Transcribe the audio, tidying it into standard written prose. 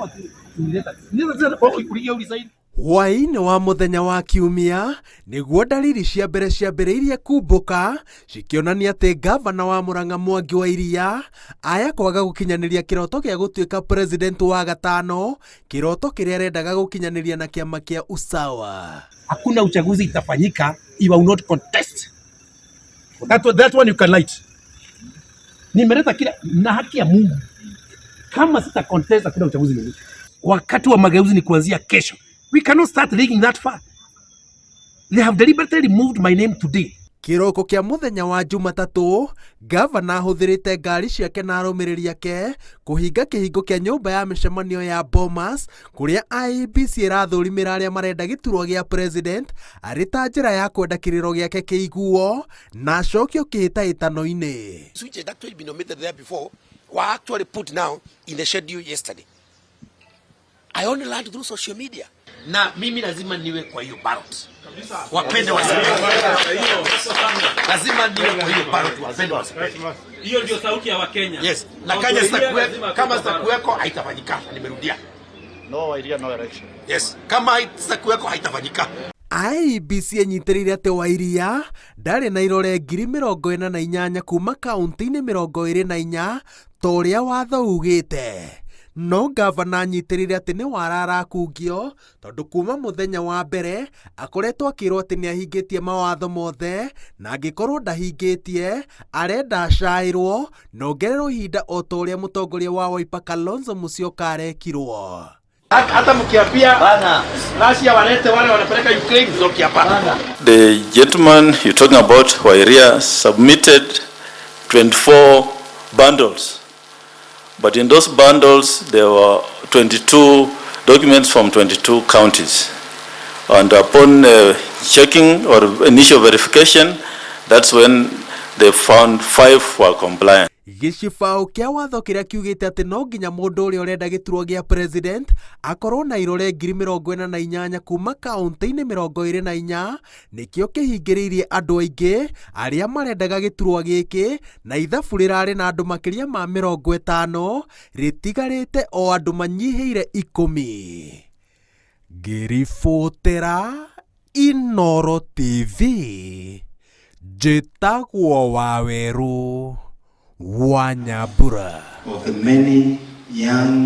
Haikuwa ati nilileta. Nilileta uliingia ulisaini. Hwaĩ-inĩ wa mũthenya wa Kiumia nĩguo ndariri cia mbere ciambĩrĩirie kumbũka cikĩonania atĩ ngavana wa Murang'a Mwangi wa Iria aya kwaga gũkinyanĩria kĩroto gĩa gũtuĩka president wa gatano, kĩroto kĩrĩa arendaga gũkinyanĩria na kĩama kĩa Usawa. Hakuna uchaguzi itafanyika if I will not contest. That one you can light. Nimeleta kila na haki ya Mungu. Kama sita contest, hakuna uchaguzi mwingine. Wakati wa mageuzi ni kuanzia kesho. We cannot start rigging that far. They have deliberately removed my name today. Kĩroko kĩa mũthenya wa Jumatatũ, ngavana ahũthĩrĩte ngari ciake na arũmĩrĩri ake kũhinga kĩhingo kĩa nyũmba ya mĩcemanio ya Bomas kũrĩa IEBC ĩrathũrimĩra arĩa marenda gĩturwa gĩa president arĩ ta njĩra ya kwenda kĩrĩro gĩake kĩiguo na acokio kĩhĩtahĩtano-inĩ. Switches that had been omitted there before were actually put now in the schedule yesterday. I only learned through social media. Na mimi lazima niwe kwa hiyo ballot. Wapende wasipende. Lazima niwe kwa hiyo ballot, wapende wasipende. Hiyo ndio sauti ya Wakenya. Yes. Na kanya sitakuweko, kama sitakuweko haitafanyika. Nimerudia. No idea, no election. Yes. Kama sitakuweko haitafanyika. IEBC ĩnyitĩrĩire atĩ Wairia ndarĩ na irore 48,000 kuma kaunti-inĩ 24 ta ũrĩa watho ugĩte. No ngavana anyitĩrĩire atĩ nĩ wara arakungio tondũ kuma mũthenya wa mbere akoretwo akĩrwo atĩ nĩ ahingĩtie mawatho mothe na angĩkorwo ndahingĩtie arenda acaĩrwo na ongererwo ihinda o ta ũrĩa mũtongoria wa Wiper Kalonzo Musyoka arekirwo. Hata mkiambia Russia walete wale wanapeleka Ukraine, sio hapa. The gentleman you're talking about, Wairia, submitted 24 bundles. But in those bundles, there were 22 documents from 22 counties. And upon checking or initial verification, that's when they found five were compliant. Gĩcibaũ kĩa watho kĩrĩa kiugĩte atĩ no nginya mũndũ ũrĩa ũrenda gĩturwa gĩa president akorwo na irore 48,000 kuma kaunti-inĩ 24 nĩkĩo kĩhingĩrĩirie andũ aingĩ arĩa marendaga gĩturwa gĩkĩ, na ithabu rĩrarĩ na andũ makĩria ma 50 rĩtigarĩte o andũ manyihĩire 10. Ngĩribotera Inooro TV, njĩtagwo Wawerũ wa Nyambura. Of the many young